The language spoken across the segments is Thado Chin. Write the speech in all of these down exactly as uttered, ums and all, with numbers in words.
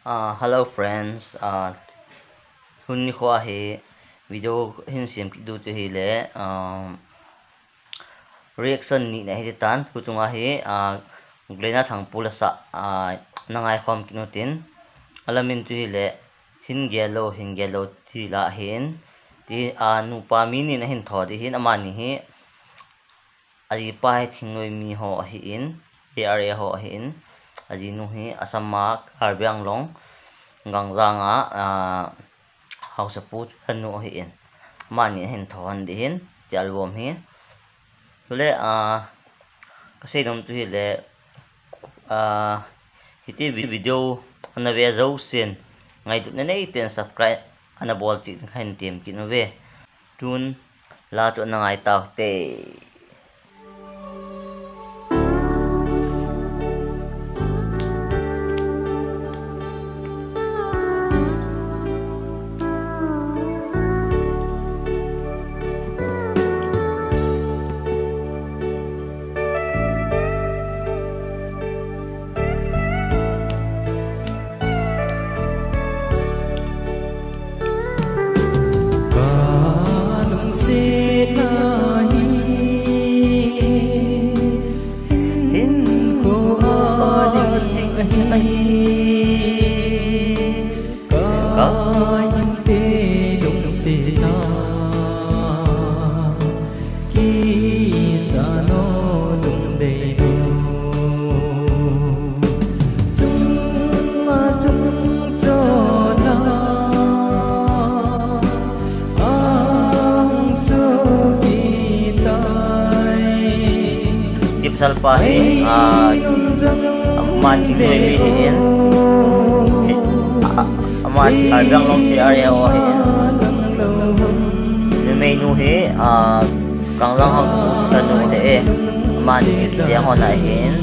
Ah, hello friends. Ah, tuni kho hi video hin sem kit diu chu hile, ah, reaction ni na hiti tan, tu chunga hi, ah, Glena Thangpu la sa, ah, na ngai khom kit nu tin. Ala min chu hile, Hin Gel Lou, Hin Gel Lou ti la hin. Ti, ah, nupa mi ni na hin tho ti hin, amani hi, ajipa hi thingnoi mi ho ahin, A R A ho ahin, ajinu hi Assam a Karbi Anglong, Gangjang a, ah, haosapu chanu ahin, amani ahin tho han di hin, ti album hi. Chule, ah, kasei nom chu hile, ah, hiti vi-, video ana ve jousen, ngailutna nei ten subscribe ana bol cheh ding kahin tem kit uve. Tun la chu ana ngai tau te. Hi pasal pa hi, ah, aman thingnoi mi ahin, ah, aman Karbi Anglong area ho ahin. Numeinu hi, ah, Gangjang ho chanu ahi e. Aman hi Siang ho na ahin.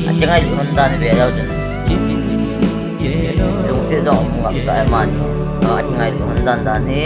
Akingailut lhon dan ve leu chun, lungset jong um ngap tah e aman. Ah, akingailut lhon dan dan hi.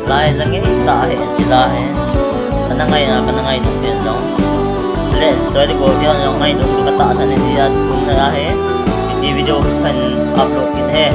Lai la ngai tah e, ti la e. Kana ngai na, kana ngai ding pen jong. Le, choi le go ti jong ngai ding ka tah ta ni ti a kun na la e. Ti video kan upload kit e.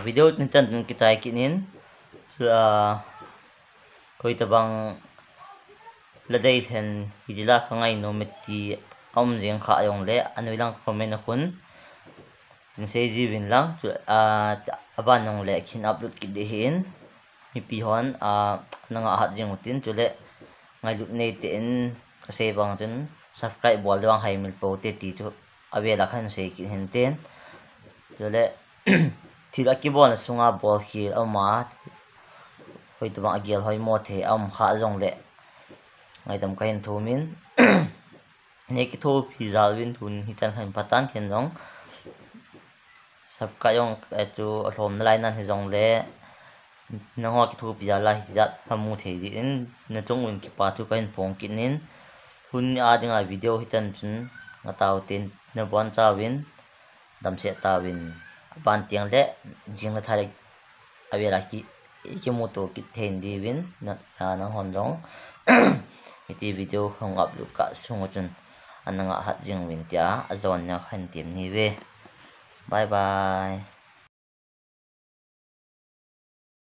Video tin chan tin kitai kit in, ah, koi tabang la dei lhen hi dila ka ngai nom e ti a um jing kha jong le, anoi lang comment a khun tin sei ji vin lang, chu, ah, aban jong le khin upload kit ding ahin, mipi hon, ah, nanga hat jing utin, chule ngailut nei te in ka sei bang chun subscribe bol ding hai mil po te ti chu avel a khan sei kit hin tin. Chule thil a kibol na sunga bol khel a um a, hoi tabang a gel hoi mo thei a um kha jong le, ngaidam ka hin thum in, nei kithopi jal vin tun hi chan khan patan khen jong. Subscribe jong, eh, chu a lhom na lai nan hi jong le, nangho kithopi jal a hi jat hamu thei ji in, na chung uvin kipa thu ka hin phong kit in, hun ni a dinga video hi chan chun nga tau tin, na bon chauvin, damsel tauvin, aban tiang le, jing le thai le, avel a ki, i kimuto kit thei diuvin, na, na, nanghon jong, hiti video hung upload kah sung chun, ana nga hat jing uvin tia, ajon nia khan tem ni ve. Bye bye.